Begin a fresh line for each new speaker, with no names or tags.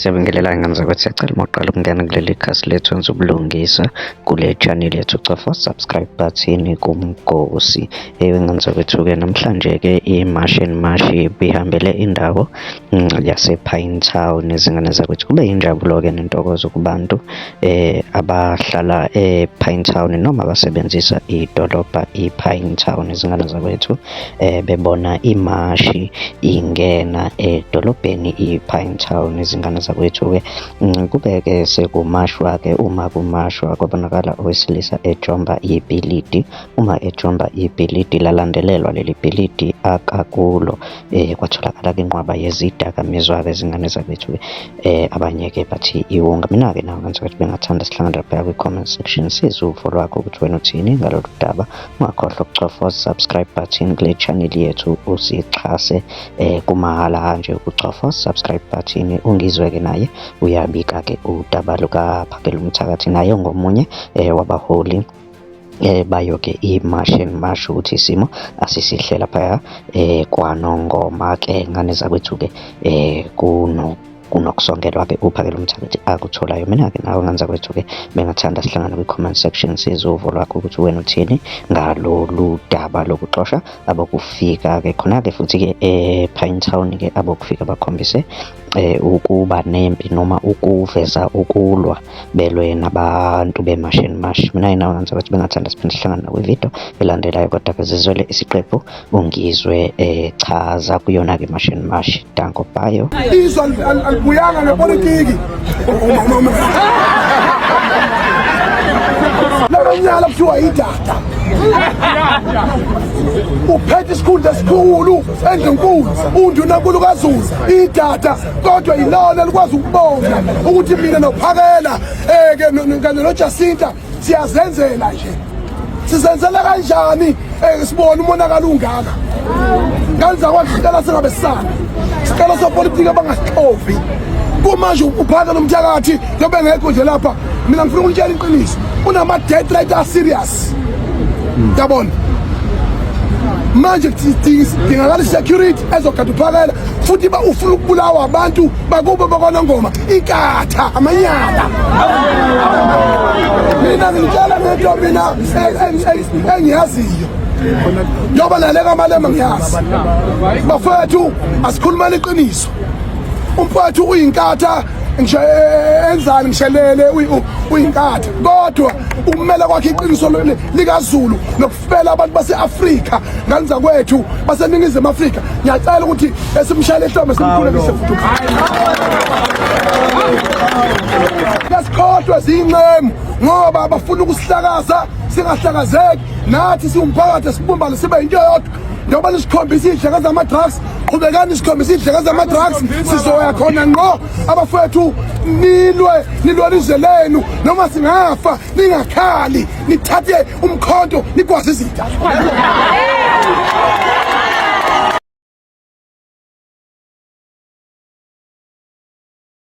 Siyabingelela ngane zakwethu, siyacela uma uqala ukungena kuleli khasi lethu wenza ubulungisa kule channel yethu, cofa subscribe button kumgosi. Ewe ngane zakwethu-ke, namhlanje-ke i-March and March ibihambele indawo yase-Pine Town izingane zakwethu. Kube yinjabulo-ke nentokozo kubantu abahlala e-Pine Town noma abasebenzisa idolobha i-Pine Town izingane zakwethu. Bebona imashi ingena edolobheni i-Pine Town izingane zakwethu-ke. Kube-ke sekumashwa-ke, uma kumashwa kwabonakala owesilisa ejomba ibhilidi. Uma ejomba ibhilidi lalandelelwa leli bhilidi akakulo, kwatholakala-ke inqwaba yezidakamizwa-ke zingane zakwethu-ke. Abanye-ke bathi iwunga. Mina-ke nawe ngane zakwethu bengathanda sihlangane laphaya kwi-comment section sizwe uvo lwakho ukuthi wena uthini ngalolu daba. Ungakhohlwa ukucofa subscribe button kule channel yethu usixhase kumahhala nje ukucofa subscribe button. Ungizwe-ke naye uyabika-ke udaba lukaPhakelumthakathi, naye ungomunye wabaholi bayo-ke i-March and March ukuthi isimo asisihle laphaya kwaNongoma-ke ngane zakwethu-ke kuno kunokusongelwa-ke uPhakelumthakathi akutholayo. Mina-ke nawe ngane zakwethu-ke bengathanda sihlangane kwi-comment section sizwe uvo lwakho ukuthi wena uthini ngalolu daba lokuxosha abokufika-ke khona-ke futhi-ke e-Pine Town-ke abokufika bakhombise ukuba nempi noma ukuveza ukulwa belwe nabantu be-March and March. Mina nawe ngane zakwethu bengathanda siphinde sihlangane nakwividiyo elandelayo, kodwa-ke zizwele isiqephu ungizwe chaza kuyona-ke March and March. Danko bayo.
Izwe alibuyanga ngepolitiki. Lelo nyala kuthiwa idada. Uphethe isikhundla esikhulu endlunkulu, undunankulu kaZulu, idada, kodwa yilona likwazi ukubona ukuthi mina noPhakela kanye noJacinta siyazenzela nje. Sizenzela kanjani sibona umonakalo ungaka? Ngani zakwethu, sicela singabe sisana, sicela sopolitiki abangasixovi. Kumanje uPhakela umthakathi njengoba engekho nje lapha, mina ngifuna ukunitshela iqiniso, unama-death threat a-serious, yabona. Manje kudingakala i-security ezogada uPhakela, futhi ba ufuna ukubulawa abantu bakubo bakwaNongoma, inkatha amanyala. Mina ngitshela ngento mina engiyaziyo, njengoba naleka Malema ngiyazi. Bafethu, asikhulumani iqiniso, umfowethu uyinkatha ngisho enzani ngishelele uyinkatha, kodwa ukumela kwakhe iqiniso likaZulu nokufela abantu base-Afrika, ngane zakwethu baseNingizimu Afrika, ngiyacela ukuthi esimshayele ehlombe, simkhulekise futhi. Lesikhohlwe ziyinxemu ngoba bafuna ukusihlakaza, singahlakazeki. Nathi siwumphakathi sibumbane sibe into eyodwa. Njengoba nisikhombisa iy'ndleko zama-drugs, qhubekani sikhombisa iy'ndleko zama-drugs, sizoya khona ngqo. Abafowethu, nilwe, nilwela izwe lenu noma singafa, ningakhali, nithathe umkhonto nigwaze izitha.